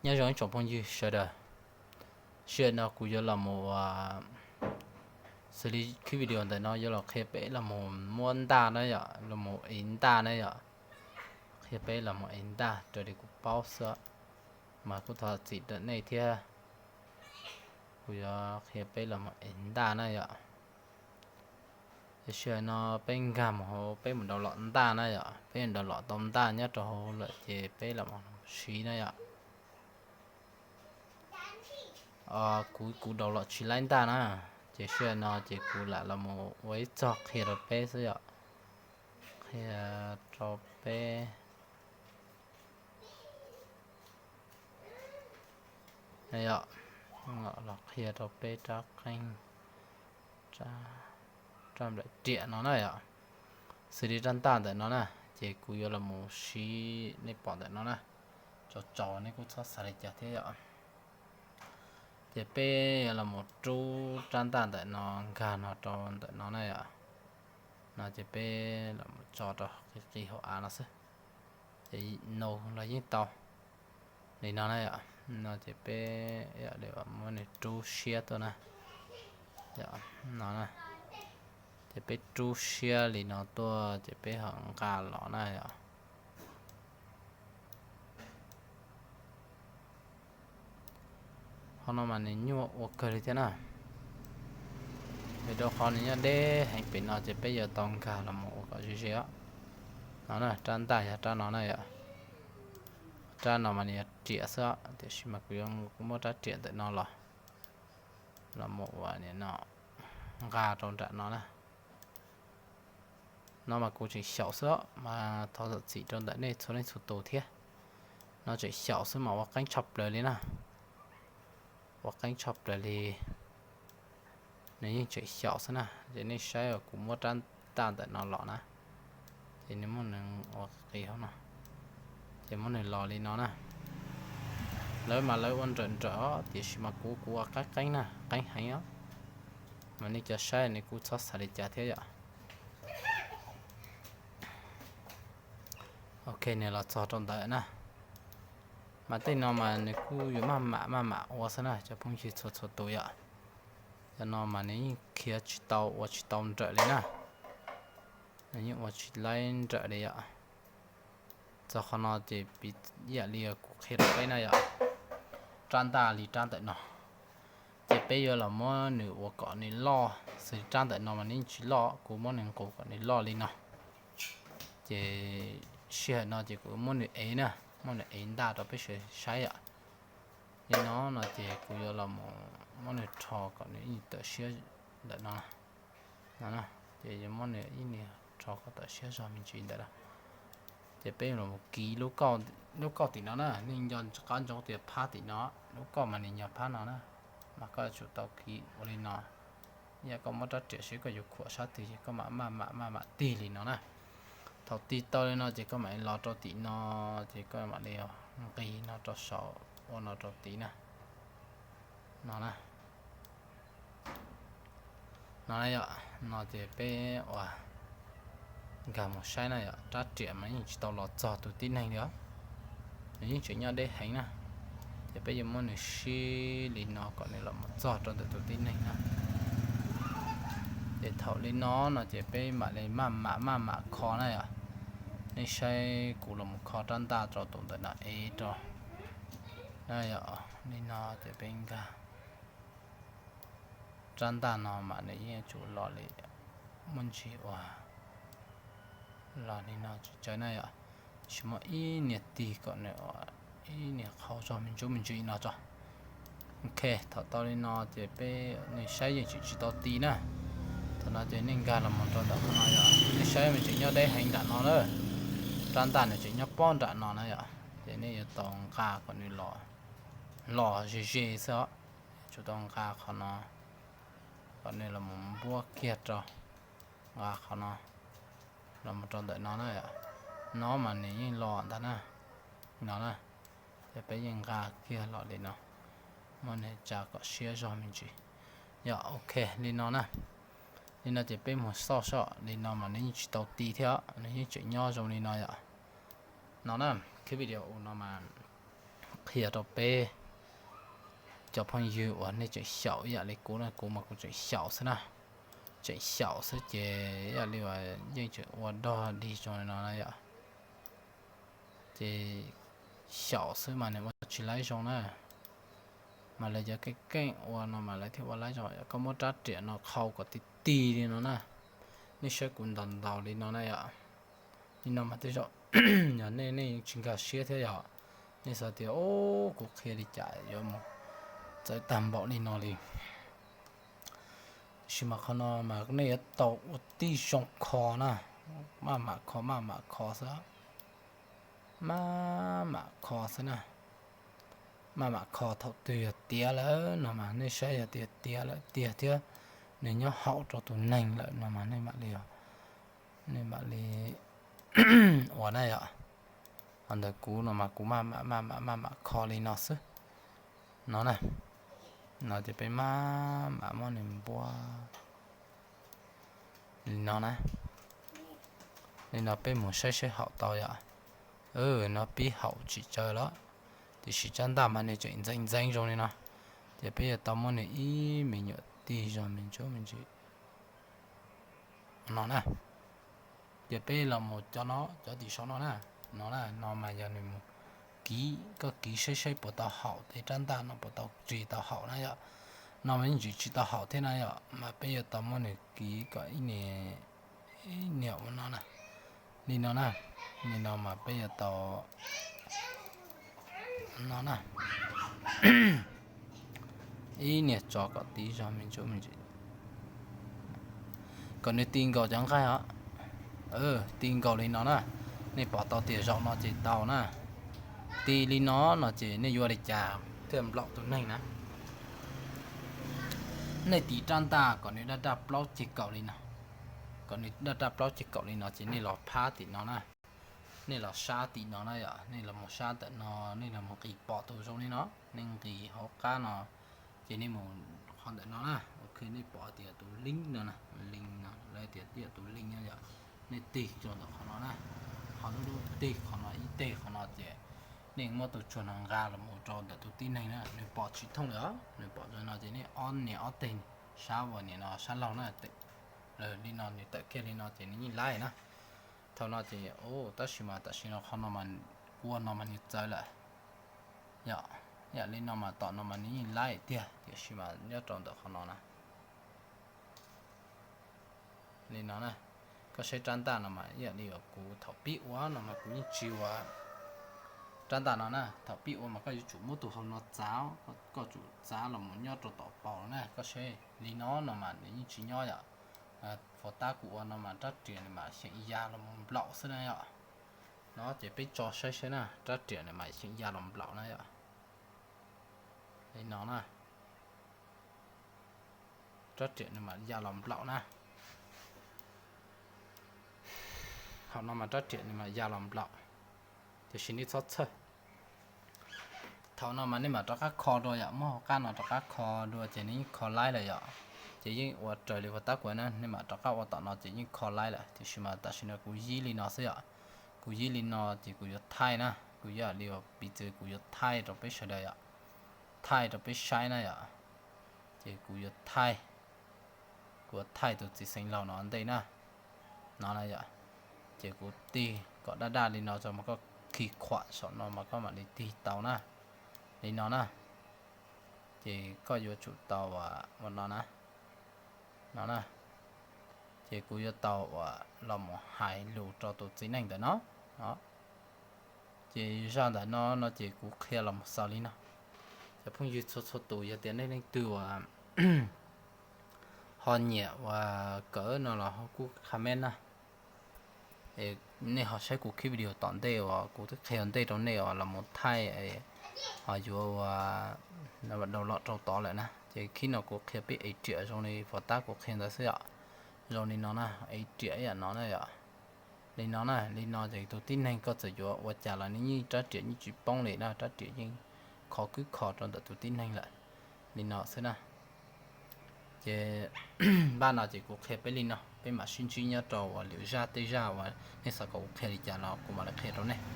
Nyob zoo ib tsoom phooj ywg sawv daws, sij hawm no kuv yuav los mus ua, xws li khib video ntawm no yuav los qhia peb los mus muab ntaj na yom, los mus ev ntaj na yom. Qhia peb los mus ev ntaj raws li kuv paub xwb, mas kuj thov txim rau nej thiab. Kuv yuav qhia peb los mus ev ntaj na yom. Ces sij hawm no peb nkag mus hauv, peb mus download ntaj na yom, peb download tau ntaj nyob rau hauv lawm ces peb los siv na yom. Kuv, kuv download tsis laib ntaj na, ces sij hawm no ces kuv lam los mus ua ib txog qhia rau peb xwb yom. Qhia rau peb yom, los qhia rau peb rab qeej, rab nplawm riam no na yom. Xws li rab ntaj ntawm no na, ces kuv yuav los mus siv, nej pom ntawm no na, tsaus tsaus nej kuj txhob xav li cas thiab yom. Ces peb yuav los mus rub rab ntaj ntawm no nkag no rau ntawm no na yom. No ces peb los mus tso rau qis qis hauv av no xwb, ces nug los yeej tau. Li no na yom, no ces peb muab nws rub siab tuaj na. No, ces peb rub siab li no tuaj ces peb ho nqa los na yom. Qhov no mas nws nyuaj ua kawg li thiab na, vim rau qhov nws nyob deb heev pem no ces peb yuav tau nkag los mus ua kom ze ze os. No na, rab ntaj yog rab no na yom. Rab no mas nws yog riam xwb, tiam sis mas kuv yuav muab rab riam ntawm no los, los mus ua no, nqa rau nram no na. No mas kuv tseem xyaum xwb mas thov zam txim rau ntawm nej txhua leej txhua tus thiab. No tseem xyaum xwb mas ua qeeb tshaj plaws li na. Ua qeeb tshaj plaws li. Nws yeej tseem xyaum xwb na, ces nej saib kuv muab rab ntaj ntawm no los na, ces nws muab nws ua qis hauv no, ces muab nws los li no na. Lawv mas lawv ua nrawm nrawm os, tiam sis mas kuv, kuv ua qeeb qeeb na, qeeb heev os, mas nej cov saib nej kuj txhob xav li cas thiab yom. Ok, nws los txog rau ntawd na. Mas tej no mas nws kuj yuav maj mam maj mam ua xwb na cov phooj ywg txhua txhua tus yom. Cov no mas nws yeej khiav tsis tau, ua tsis tau nrawm li na. Nws yeej ua tsis laib nrawm li yom. Txog qhov no ces piv ib yam li kuv qhia rau peb na yom, rab ntaj li rab ntawm no, ces peb yuav los muab nws ua kom nws loj, xws li rab ntawm no mas nws yeej tsis loj, kuv muab nws nqus kom nws loj li no. Ces sij hawm no ces kuv muab nws ev na, muab nws ev ntaj rau peb sawv saib yom. Li no no ces kuv yuav los muab nws rho kom nws ib tawm siab ntawm no. No, ces yuav muab nws ib niag rho kom tawm siab zog me ntsis ntawm no. Ces peb los kiv lub kauj tim no na, nej nco qab ntsoov tias phab tim no, lub kauj mas nws nyob phab no na, mas koj yuav tsum tau kiv ua li no. Yog koj muab rab riam seb koj yuav khuam sab twg ces koj mam maj mam maj mam tig li no na. Thaum tig tau li no ces koj mam li los rau tim no, ces koj mam li nqis no rau saum ua no rau tid na. No na. No na yom, no ces peb ua nkag mus saib na yom, rab riam mas yeej tsis tau los txog tus tib neeg li os. Nws yeej tseem nyob deb heev na. Ces peb yuav muab nws sib li no kom nws los mus txog rau ntawm tus tib neeg na. Ces thaum li no no ces peb mam li maj mam maj mam kho na yom. Nej saib kuv los mus kho rab ntaj rau tus ntawm no ev rau na yom. Li no ces peb nkag. Rab ntaj no mas nws yeej yuav tsum los li, muaj ntsis ua los li no tsis tsawg na yom. Tsis muaj ib niag tig kom nws ua ib niag qhau zog me ntsuj me ntsis no tso. Ok, thaum tau li no ces peb, nws saib yeej tseem tsis tau ti na. Thaum no ces nej nkag los mus rau ntawm qhov no yom, nej saib nws tseem nyob deb heev nram no na. Rab ntaj nws tseem nyob pob nram no na yom, ces nej yuav tau nqa kom nws los, los ze ze xwb os. Yuav tsum tau nqa qhov no kom nws los mus npuab kiag rau, nqa qhov no los mus rau ntawm no na yom. No mas nws yeej los ntag na. No na, ces peb yeej nqa kiag los li no, muab nws tsa kom siab zog me ntsis. Yog ok, li no na. Li no ces peb mus xauj soj, li no mas nws yeej tsis tau ti thiab, nws yeej tseem nyob zoo li no yom. No na, khib video u no mas qhia rau peb cov phooj ywg uas nej tseem xyaum ib yam li kuv na, kuv mas kuv tseem xyaum xwb na. Tseem xyaum xwb ces ib yam li uas yeej tseem ua dog dig zoo li no na yom. Ces xyaum xwb mas nws ua tsis laib zoo na. Mas lawv cov keej keej ua no mas lawv thiaj ua laib zoo. Koj muab rab riam no qhau kom tig tig li no na. Nej saib kuv ntaus ntaus li no na yom. Li no mas tej zaum yog nej nej tsis nkag siab thiab yom. Nej xav tias, o, kuv qhia li cas yuav mus txawv tag npaum li no li. Tab sis mas qhov no mas nej yuav tau ua tib zoo kho na, maj mam kho maj mam kho xwb, maj mam kho xwb na. Maj mam kho, thaum twg yog tiav lawm no mas nej saib, yog tias tiav lawm tiag thiab nws nyob haum rau tus neeg lawm no mas nej mam li, nej mam li ua na yom. Ho ntawm kuv no mas kuv maj mam maj mam maj mam kho li no xwb no na. No ces peb maj mam muab nws npuab li no na. Li no peb mus saib saib haum tau yom. No pib haum tsis tsawg los, tiam sis tsab ntaj mas nws tseem ntxeev ntxeev zoo li no. Ces peb yuav tau muab nws ib me nyuam tig zog me ntsuab me ntsis no na. Ces peb los mus cov no, cov tim saum no na. No na, no mas yog nws mus kiv, koj kiv saib saib puas tau haum tej rab ntaj no puas tau ris tau haum na yom. No mas yeej tsis tsis tau haum thiab na yom, mas peb yuav tau muab nws kiv kom ib niam, ib niam ua no na. Li no na, li no mas peb yuav tau no na, ib niam tso kom tig zog me ntsuab me ntsis, kom nws ti nkaus cov nqaij os. Ti nkaus li no na, nej pom tau tias zaum no ces tau na. Ti li no no ces nej yuav li cas thiaj nplaum tus neeg na? Nej tiv rab ntaj kom nws daj daj plaub ceg kaum li no. Kom nws daj daj plaub ceg kaum li no ces nej los phab tim no na. Nej los sab tim no na yom, nej los mus sab ntawm no, nej los mus nqis pom tus zoo li no, nej nqis hauv qab no, ces nej mus qhov ntawm no na, ok, nej pom tias tus link no na, link no lawv tias yog tus link no yom, nej tig rau ntawm qhov no na, qhov lub lub tig qhov no ib teg qhov no ces nej muab tus tsuag no nqa los mus rau ntawm tus tib neeg na, nws pom tsis thooj lawm, nws pom zoo no ces nej ob niam ob teg sab uas nim no sab laug na, li no nws tawm kiag li no ces nws yeej laib na. Thaum no ces, tab sis mas tam sim no qhov no mas kuv ua no mas nws txawv lawm. Yog, yam li no mas tom no mas nws yeej laib tiag, tiam sis mas nyob rau ntawm qhov no na. Li no na, koj saib rab ntaj no mas ib yam li uas kuv thaum pib ua no mas kuv yeej tsis ua rab ntaj no na. Thaum pib ua mas koj yuav tsum muab tus hau no txav, koj tsum txav los mus nyob rau tom paus na. Koj saib li no no mas nws yeej tsis nyob yom. Fov tab kuv ua no mas rab riam nws mam xyeem ya los mus nplaum xwb na yom. No ces peb tso saib saib na, rab riam nws mam xyeem ya los nplaum na yom. Li no na, rab riam nws mam ya los nplaum na. Thaum no mas rab riam nws mam ya los nplaum, tiam sis nej txhob txhawj. Thaum no mas nej mam rov qab kho dua yom, muab hauv qab no rov qab kho dua ces nws yeej kho laib lawm yom. Ces yeej ua raws li fov tab kuv na, nej mam rov qab ua tom no ces yeej kho laib lawm, tiam sis mas tam sim no kuv yib li no xwb yom. Kuv yib li no ces kuv yuav thaij na, kuv yam li uas piv txwv kuv yuav thaij rau peb sawv daws yom, thaij rau peb saib na yom. Ces kuv yuav thaij, kuv yuav thaij tus txiv xeev laus no ua ntej na. No na yom, ces kuv tig kom daj daj li no tso mas koj khi khuam saum no mas koj mam li tig tau na. Li no na, ces koj yuav tsum tau ua no na. No na, ces kuv yuav tau uas los mus hais lus rau tus txiv neej ntawm no. Ces zaj ntawm no no ces kuv qhia los mus xaus li no. Cov phooj ywg txhua txhua tus yog tias nej leej twg uas ho nyiam uas kawm no los ho kuj comment na. Nej ho saib kuv clip video tom ntej uas kuv twb qhia ua ntej rau nej uas los mus thaij ho yuav ua download rau tod lawm na. Ces clip no kuv qhia peb ev riam zoo li fov tab kuv qhia ntawd xwb yom. Zoo li no na, ev riam ib yam no na yom. Li no na, li no ces tus tib neeg koj txawm yuav ua cas los nws yeej rab riam yeej tsis poob li na, rab riam yeej kho kwb kho rau ntawm tus tib neeg lawm. Li no xwb na. Ces npaj no ces kuv qhia peb li no, peb mam sib ntsib nyob rau uas lwm zaj tej zaj uas nej xav kom kuv qhia li cas los kuv mam li qhia rau nej.